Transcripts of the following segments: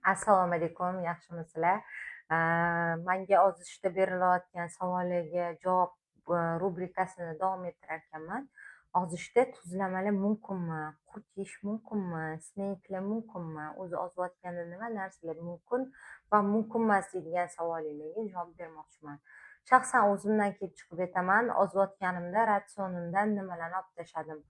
Assalomu alaykum, yaxshimisizlar? Manga ozishda berilayotgan savollarga javob rubrikasini davom ettirar ekanman. Ozishda tuzlamalar mumkinmi? Qurt yeyish mumkinmi? Sneklar mumkinmi? O'zi ozayotganda nima narsalar mumkin va mumkin emas deydigan savolinglarga javob bermoqchiman. Shaxsan o'zimdan kelib chiqib aytaman, ozayotganimda ratsionimdan nimalarni olib tashladim.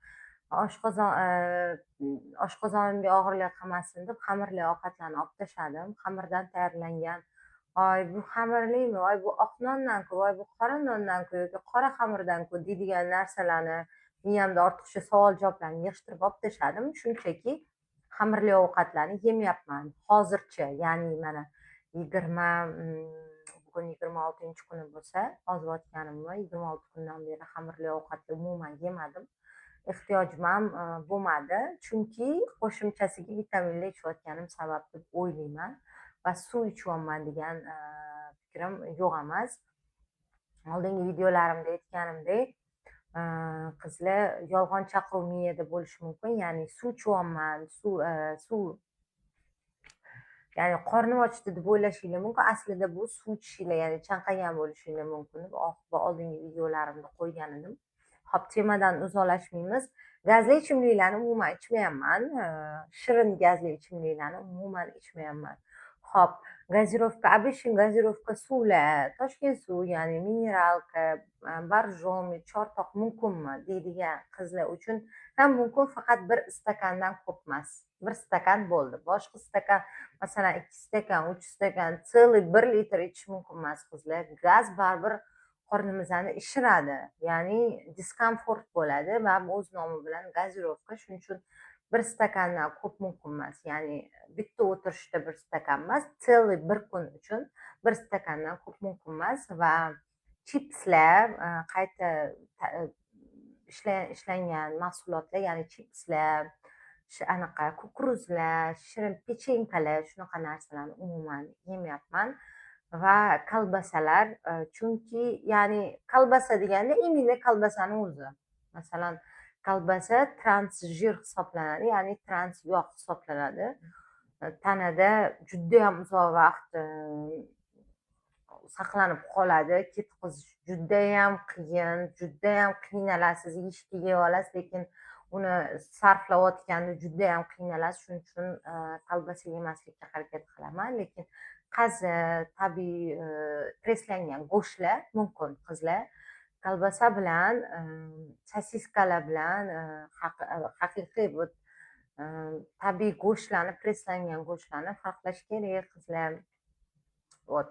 Oshqozonimga og'irlik qilmasin deb xamirli ovqatlarni olib tashladim. Xamirdan tayyorlangan, "Voy, bu xamirlimi? Voy, bu oq nondan-ku, voy, bu qora nondan-ku yoki qora xamirdan-ku" deydigan narsalarni, miyamda ortiqcha savol javoblarni yig'ishtirib olib tashladim. Shunchaki xamirli ovqatlarni yemayapman hozircha. Ya'ni mana 20, bugun 26-kuni bo'lsa ozayotganimni, 26 kundan beri xamirli ovqatni umuman yemadim. Ehtiyojim ham bo'lmadi, chunki qo'shimchasiga vitaminlar ichayotganim sabab deb o'ylayman va suv ichyapman degan fikrim yo'q emas. Oldingi videolarimda aytganimdek, qizlar, yolg'on chaqiruv miyada bo'lishi mumkin, ya'ni suv ichyapman, suv, ya'ni qornim ochdi deb o'ylashinglar mumkin. Aslida bu suv ichishinglar, ya'ni chanqagan bo'lishinglar mumkin deb oldingi videolarimda qo'ygan edim. Xo'p, temadan uzoqlashmaymiz. Gazli ichimliklarni umuman ichmayapman. Shirin gazli ichimliklarni umuman ichmayapman. Xo'p, газировка, обычный газировка suvlar, Toshkent suvi, ya'ni минералка, Borjomi, Chortoq mumkinmi deydigan qizlar uchun ham mumkin, faqat bir stakandan ko'p emas. Bir stakan bo'ldi. Boshqa stakan, masalan, 2 stakan, 3 stakan, целый 1 litr ichish mumkin emas, qizlar. Gaz baribir qornimizni ishiradi, ya'ni diskomfort bo'ladi va o'z nomi bilan газировка. Shuning uchun bir stakandan ko'p mumkin emas, ya'ni bitta o'tirishda bir stakan emas, целый bir kun uchun bir stakandan ko'p mumkin emas. Va chipslar, qayta ishlangan mahsulotlar, ya'ni chipslar, anaqa кукуруз lar, shirin pechenkalar, shunaqa narsalarni umuman yemayapman. Va kolbasalar, chunki, ya'ni kolbasa deganda именно kolbasani o'zi, masalan, kolbasa трансжир hisoblanadi, ya'ni trans yog' hisoblanadi. Tanada judayam uzoq vaqt saqlanib qoladi, ketkazish judayam qiyin, judayam qiynalasiz. Yeyishga yeb olasiz, lekin uni sarflayotganda judayam qiynalasiz. Shuning uchun kolbasa yemaslikka harakat qilaman, lekin qazi, tabiiy presslangan go'shtlar mumkin, qizlar. Kolbasa bilan, sosiskalar bilan haqiqiy bu tabiiy go'shtlarni, presslangan go'shtlarni farqlash kerak, qizlar. Вот,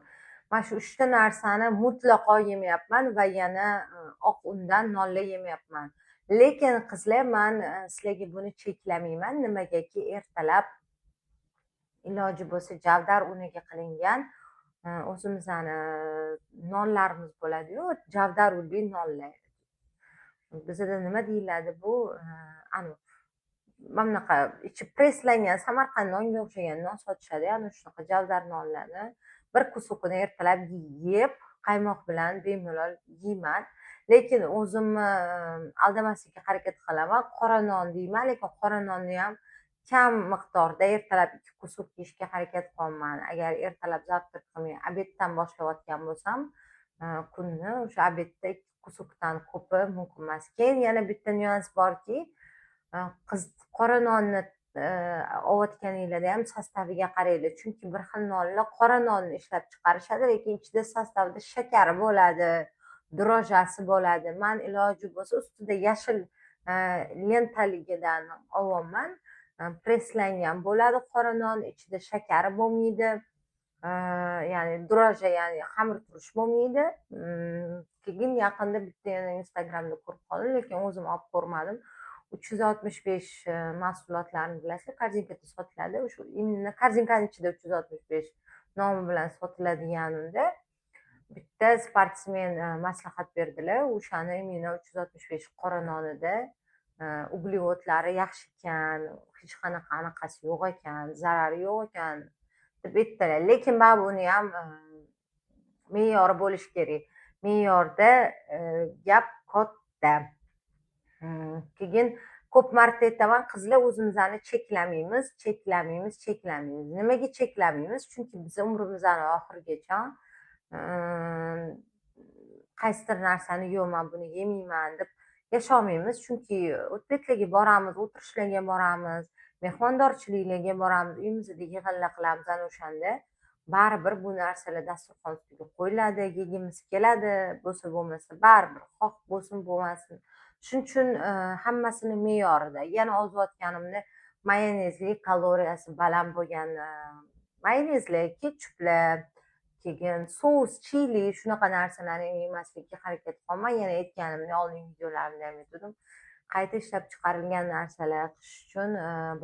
mana shu uchta narsani mutlaqo yemayapman va yana oq undan nonlar yemayapman. Lekin, qizlar, man sizlarga buni cheklamayman. Nimagaki, ertalab iloji bo'lsa javdar uniga qilingan o'zimizni nonlarimiz bo'ladiyu, javdar unli nonlar, bizada nima deyiladi bu, anavi mana bunaqa ichi presslangan samarqand nonga o'xshagan non sotishadi. Ana shunaqa javdar nonlarni bir кусок ini ertalab yeb, qaymoq bilan bemalol yeyman. Lekin o'zimni aldamaslikka harakat qilaman. Qora non deyman, lekin qora nonni ham kam miqdorda ertalab ikki кусок yeyishga harakat qilyapman. Agar ertalab завтрак qilmay, обед dan boshlayotgan bo'lsam kunni, o'sha обед da ikki кусок dan ko'pi mumkin emas. Keyin yana bitta nyuans borki, qiz, qora nonni olayotganinglarda ham состав iga qaranglar, chunki bir xil nonlar qora nonni ishlab chiqarishadi, lekin ichida, состав ida shakari bo'ladi, дрожжа si bo'ladi. Man iloji bo'lsa ustida yashil lentaligidan olyapman. Presslangan bo'ladi qora non, ichida shakari bo'lmaydi, ya'ni дрожжа, ya'ni xamir turish bo'lmaydi. Keyin yaqinda bitta yana Instagramda ko'rib qoldim, lekin o'zim olib ko'rmadim. 365 mahsulotlarini bilasizlar, korzinkada sotiladi. O'sha именно korzinkani ichida 365 nomi bilan sotiladiganida bitta sportsmen maslahat berdilar. O'shani именно 365 qora nonida углевод lari yaxshi ekan, hech qanaqa anaqasi yo'q ekan, zarari yo'q ekan deb aytdilar. Lekin baribir uni ham me'yori bo'lishi kerak. Me'yorda gap katta. Keyin Ko'p marta aytaman, qizlar, o'zimizni cheklamaymiz, cheklamaymiz, cheklamaymiz. Nimaga cheklamaymiz? Chunki biz umrimizni oxirigacha qaysidir narsani "Yo'q, man buni yemayman" deb yasholmaymiz. Chunki o'tbetlarga boramiz, o'tirishlarga boramiz, mehmondorchiliklarga boramiz, uyimizda yig'inlar qilamiz. Ana o'shanda baribir bu narsalar dasturxon ustiga qo'yiladi, yegimiz keladi, bo'lsa bo'lmasa baribir, xoh bo'lsin bo'lmasin. Shuning uchun hammasini me'yorida. Yana ozayotganimda mayonezli, kaloriyasi baland bo'lgan mayonezlar, ketchuplar, keyin sous, chili, shunaqa narsalarni yemaslikka harakat qilyapman. Yana aytganimdek, oldingi videolarimda ham aytgandim, qayta ishlab chiqarilgan narsalar, qish uchun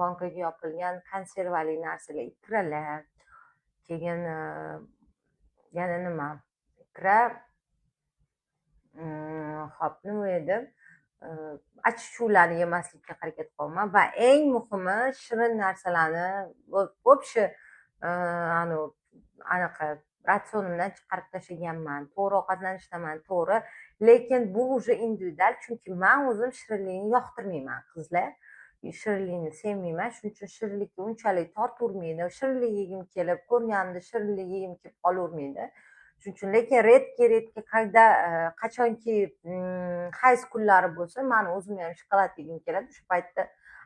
bankaga yopilgan konservali narsalar, ikralar, keyin yana nima, ikra, hop, nima edi, achchiqlarni yemaslikka harakat qilyapman va eng muhimi, shirin narsalarni вообще anavi anaqa ratsionimdan chiqarib tashlaganman. To'g'ri ovqatlanishdaman, to'g'ri, lekin bu уже individual, chunki man o'zim shirinlikni yoqtirmayman, qizlar, shirinlikni sevmayman. Shuning uchun shirinlikka unchalik tortavermaydi, shirinlik yegim kelib, ko'rganimda shirinlik yegim kelib qolavermaydi. Shuning uchun, lekin редко, редко, когда, qachonki hayz kunlari bo'lsa, mani o'zimni ham shokolad yegim keladi. O'sha paytda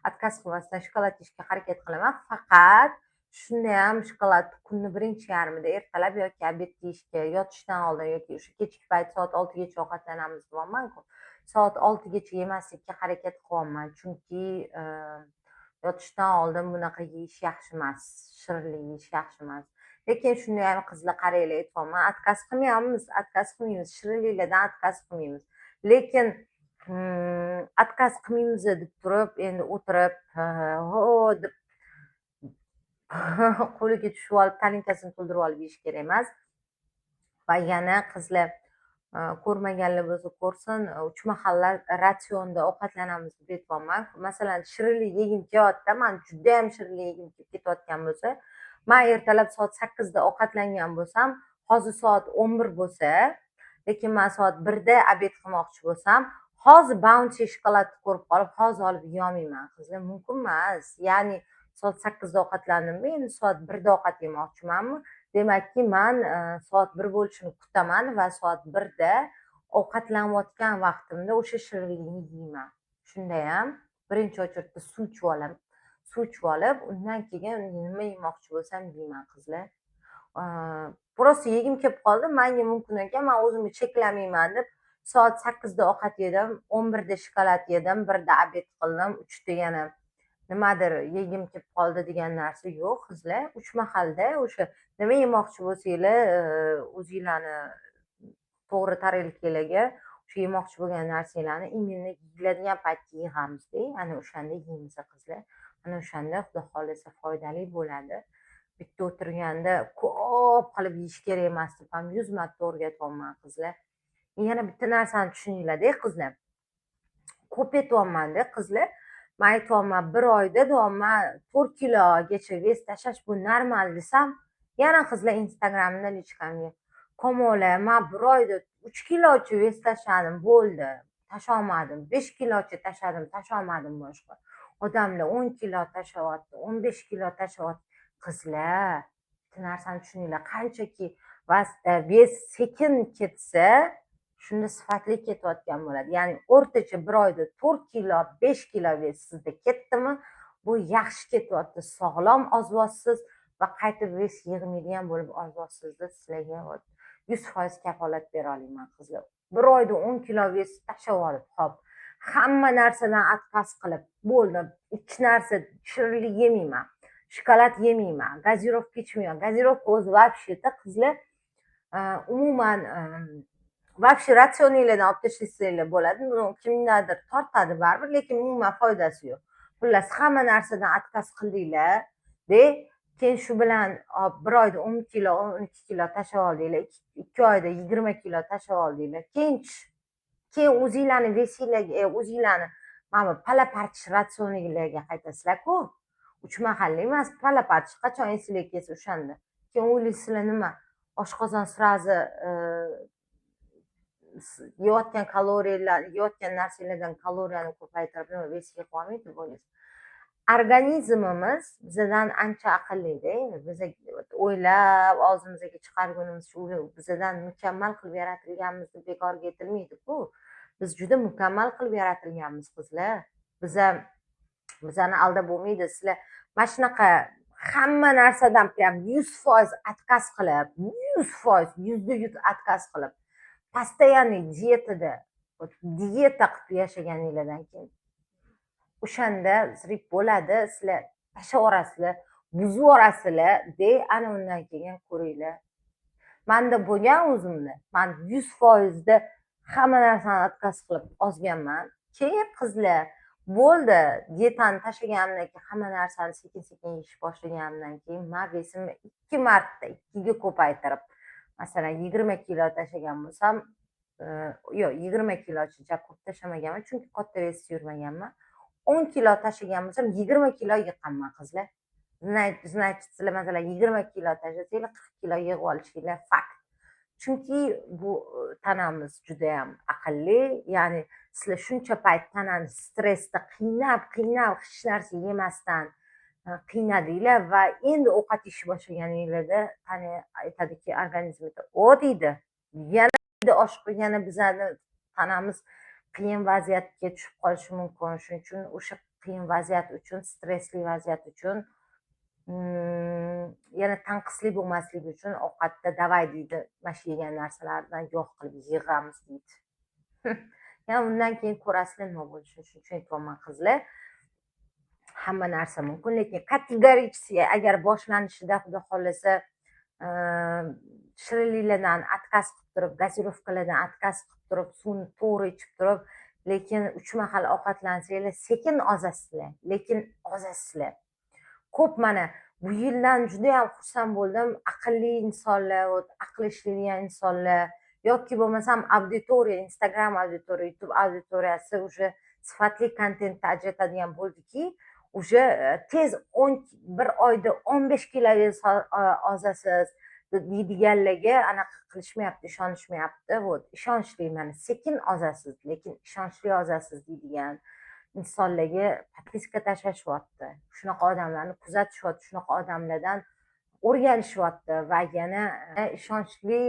отказ qilmasdan shokolad yeyishga harakat qilaman. Faqat shundayam shokoladni kunni birinchi yarmida, ertalab yoki обед da yeyishga, yotishdan oldin yoki o'sha kechki payt soat 6gacha ovqatlanamiz deyapmanku, soat 6gacha yemaslikka harakat qilyapman, chunki yotishdan oldin bunaqa yeyish yaxshi emas, shirinlik yeyish yaxshi emas. Lekin shunda ham, qizlar, qaranglar, aytyapman, отказ qilmayapmiz, отказ qilmaymiz, shirinliklardan отказ qilmaymiz, lekin отказ qilmaymiz deb turib, endi o'tirib ho deb qo'liga tushib olib, talinkasini to'ldirib olib yeyish kerak emas. Va yana, qizlar, ko'rmaganlar bo'lsa ko'rsin, uch mahallar ratsionda ovqatlanamiz deb aytyapman. Masalan, shirinlik yegim kelyapti, man judayam shirinlik yegim kelib ketayotgan bo'lsa, man ertalab soat 8da ovqatlangan bo'lsam, hozir soat 11 bo'lsa, lekin man soat 1da обед qilmoqchi bo'lsam, hozir Bounty shokoladni ko'rib qolib, hozir olib yeyolmayman, qizlar, mumkin emas. Ya'ni soat 8da ovqatlandimmi, endi soat 1da ovqat yemoqchimanmi, demakki, man soat 1 bo'lishini kutaman va soat 1da ovqatlanayotgan vaqtimda o'sha shirinlikni yeyman. Shundayam birinchi очередь da suv ichib olaman, suv ichib olib, undan keyin nima yemoqchi bo'lsam yeyman, qizlar. Просто yegim kelib qoldi, manga mumkin ekan, man o'zimni cheklamayman deb soat 8da ovqat yedim, 11da shokolad yedim, 1da обед qildim, 3da yana nimadir yegim kelib qoldi degan narsa yo'q, qizlar. Uch mahalda o'sha nima yemoqchi bo'lsanglar, o'zinglarni to'g'ri tarelkalarga o'sha yemoqchi bo'lgan narsanglarni именно yeyiladigan paytda yig'amizda, ana o'shanda yeymiz, qizlar. Ana o'shanda, xudo xohlasa, foydali bo'ladi. Bitta o'tirganda ko'p qilib yeyish kerak emas deb ham 100 marta o'rgatyapman, qizlar. Yana bitta narsani tushuninglarda, qizlar, ko'p aytyapmanda, qizlar. Man aytyapman, bir oyda deyapman, 4 kilogacha вес tashlash bu normal desam, yana qizlar Instagramda личка mga: "Kamola, man bir oyda 3 kilocha вес tashladim, bo'ldi, tashlolmadim, 5 kilocha tashladim, tashlolmadim, boshqa odamlar 10 kilo tashlayapti, 15 kilo tashlayapti." Qizlar, bitta narsani tushuninglar, qanchaki вес sekin ketsa, shunda sifatli ketayotgan bo'ladi. Ya'ni o'rtacha bir oyda 4 kilo, 5 kilo вес sizda ketdimi, bu yaxshi ketyapti, sog'lom ozyapsiz va qaytib вес yig'maydigan bo'lib ozyapsizda. Sizlarga 100% kafolat bera olaman, qizlar. Bir oyda 10 kilo вес tashlab olib, hop, hamma narsadan отказ qilib bo'ldi, hech narsa, shirinlik yemayman, shokolad yemayman, газировка ichmayman. Газировка o'zi вообще-то, qizlar, umuman вообще ratsioninglardan olib tashlasanglar bo'ladi. Kimlardir tortadi baribir, lekin umuman foydasi yo'q. Xullas, hamma narsadan отказ qildinglar de, keyin shu bilan bir oyda 10 kilo, 12 kilo tashlab oldinglar, 2 oyda 20 kilo tashlab oldinglar, keyinchi, keyin o'zinglarni вес inglarga, o'zinglarni mana bu pala partish ratsioninglarga qaytasizlarku. Uch mahalli emas, pala partish, qachon esinglar kelsa o'shanda. Keyin o'ylaysizlar, nima, oshqozon сразу Yeyotgan kaloriyalar, yeyotgan narsalardan kaloriyani ko'paytirib, nima, вес yig'ib olmaydi bo'lingiz. Organizmimiz bizadan ancha aqllida. Biza o'ylab og'zimizga chiqargunimizcha, u bizadan mukammal qilib yaratilganmiz deb bekorga aytilmaydiku. Biz juda mukammal qilib yaratilganmiz, qizlar. Bizani aldab bo'lmaydi. Sizlar mana shunaqa hamma narsadan прям 100% отказ qilib, 100%, 100% отказ qilib, постоянный dietada, вот dieta qilib yashaganinglardan keyin o'shanda срыв bo'ladi. Sizlar tashlab yuborasizlar, buzib yuborasizlar de. Ana undan keyin ko'ringlar. Manda bo'lgan o'zimda, man 100%da hamma narsani отказ qilib ozganman. Keyin, qizlar, bo'ldi, dietani tashlaganimdan keyin, hamma narsani sekin sekin yeyish boshlaganimdan keyin man вес imni ikki marta, ikkiga ko'paytirib, masalan, 20 kilo tashlagan bo'lsam, yo'q, 20 kilocha ko'p tashlamaganman, chunki katta вес yurmaganman. 10 kilo tashlagan bo'lsam, 20 kilo yiqqanman, qizlar. Значит, sizlar, masalan, 20 kilo tashlasanglar, 40 kilo yig'ib olishinglar fakt, chunki bu tanamiz judayam aqlli. Ya'ni sizlar shuncha payt tanani stressda qiynab qiynab, hech narsa yemasdan qiynadinglar va endi ovqat yeyishni boshlaganinglarda tana aytadiki, organizm o deydi, yana oshiq, yana bizani tanamiz qiyin vaziyatga tushib qolishi mumkin. Shuning uchun o'sha qiyin vaziyat uchun, stressli vaziyat uchun, yana tanqislik bo'lmasligi uchun ovqatda давай deydi, mana shu yegan narsalardan yog' qilib yig'amiz deydi. Yana undan keyin ko'rasizlar nima bo'lishini. Shuning uchun aytyapman, qizlar, hamma narsa mumkin, lekin категорически agar boshlanishida, xudo xohlasa, shirinliklardan отказ qilib turib, газировка lardan отказ qilib turib, suvni to'g'ri ichib turib, lekin uch mahal ovqatlansanglar, sekin ozasizlar, lekin ozasizlar. Ko'p mana bu yildan judayam xursand bo'ldim. Aqlli insonlar, вот aqli ishlaydigan insonlar yoki bo'lmasam auditoriya, Instagram auditoriya, YouTube auditoriyasi уже sifatli kontentni ajratadigan bo'ldiki, уже tez bir oyda 15 kilo ozasiz deydiganlarga anaqa qilishmayapti, ishonishmayapti. Вот ishonchli, mana sekin ozasiz, lekin ishonchli ozasiz deydigan insonlarga подписка tashlashyapti, shunaqa odamlarni kuzatishyapti, shunaqa odamlardan o'rganishyapti va yana ishonchli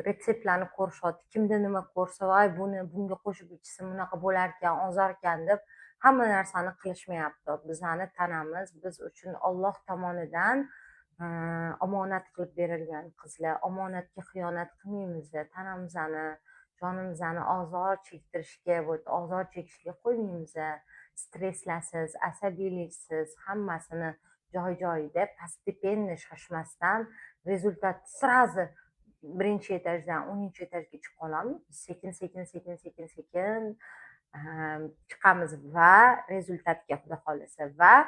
retseptlarni ko'rishyapti. Kimda nima ko'rsa, voy, buni bunga qo'shib ichsa bunaqa bo'larkan, ozarkan deb hamma narsani qilishmayapti. Bizani tanamiz biz uchun Olloh tomonidan omonat qilib berilgan, qizlar. Omonatga xiyonat qilmaymiz. Tanamizni, jonimizni ozor chektirishga, вот ozor chekishga qo'ymaymiz. Stresslarsiz, asabiyliksiz, hammasini joy joyida, постепенно, shoshmasdan. Результат сразу birinchi etajdan 10-etajga chiqib qololmaymiz. Sekin sekin sekin sekin sekin chiqamiz va результат ga, xudo xohlasa. Va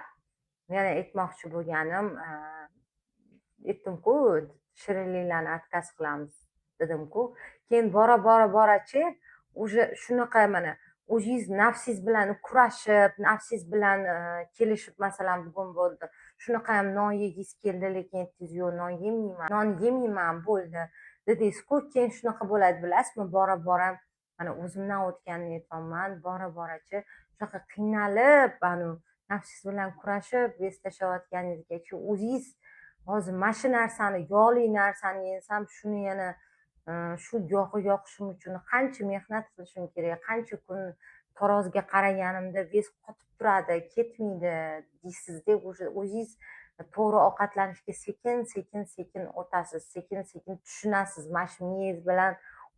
yana aytmoqchi bo'lganim, aytdimku, shirinliklarni отказ qilamiz dedimku. Keyin bora bora borachi уже shunaqa, mana o'zingiz nafsingiz bilan kurashib, nafsingiz bilan kelishib, masalan, bugun bo'ldi, shunaqa ham non yegingiz keldi, lekin aytdingiz: "Yo'q, non yemayman, non yemayman, bo'ldi", dedingizku. Keyin shunaqa bo'ladi, bilasizmi, bora bora, mana o'zimdan o'tganini aytyapman, bora borachi shunaqa qiynalib, anavi nafsingiz bilan kurashib вес tashlayotganingizgacha o'zingiz hozir mana shu narsani, yog'li narsani yesam, shuni yana shu yog'i yoqishim uchun qancha mehnat qilishim kerak, qancha kun taroziga qaraganimda вес qotib turadi, ketmaydi deysizda. Уже o'zingiz to'g'ri ovqatlanishga sekin sekin sekin o'tasiz, sekin sekin tushunasiz. Mana shu miyangiz bilan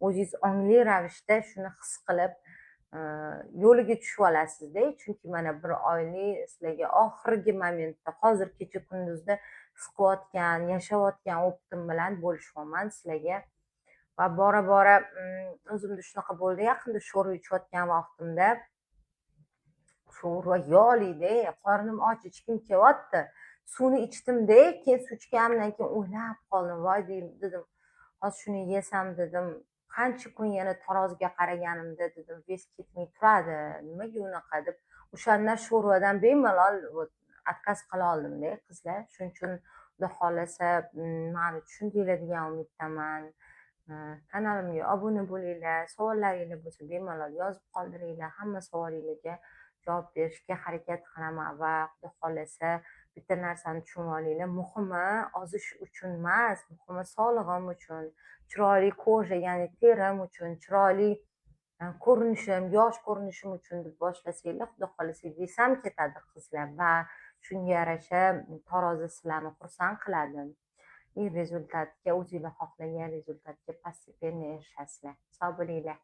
o'zingiz ongli ravishda shuni his qilib, yo'liga tushib olasizda. Chunki mana bir oylik sizlarga oxirgi momentda, hozir kecha kunduzda his qilayotgan, yashayotgan опыт im bilan bo'lishyapman sizlarga. Va bora bora o'zimda shunaqa bo'ldi. Yaqinda sho'rva ichayotgan vaqtimda, sho'rva yog'lida, qornim och, ichgim kelyapti, suvni ichdimda. Keyin suv ichganimdan keyin o'ylab qoldim: voy, dedim, hozir shuni yesam, dedim, qancha kun yana taroziga qaraganimda, dedim, вес ketmay turadi, nimaga unaqa deb, o'shandan sho'rvadan bemalol отказ qila oldimda, qizlar. Shuning uchun, xudo xohlasa, mani tushundinglar degan umiddaman. Kanalimga obuna bo'linglar, savollaringlar bo'lsa, bemalol yozib qoldiringlar. Hamma savolinglarga javob berishga harakat qilaman va xudo xohlasa, bitta narsani tushunib olinglar: muhimi ozish uchun emas, muhimi sog'lig'im uchun, chiroyli кожа, ya'ni terim uchun, chiroyli ko'rinishim, yosh ko'rinishim uchun deb boshlasanglar, xudo xohlasa, вес ham ketadi, qizlar, va shunga yarasha tarozi sizlarni xursand qiladi и результат ga, o'zinglar xohlagan результат ga постепенно erishasizlar. Sog' bo'linglar.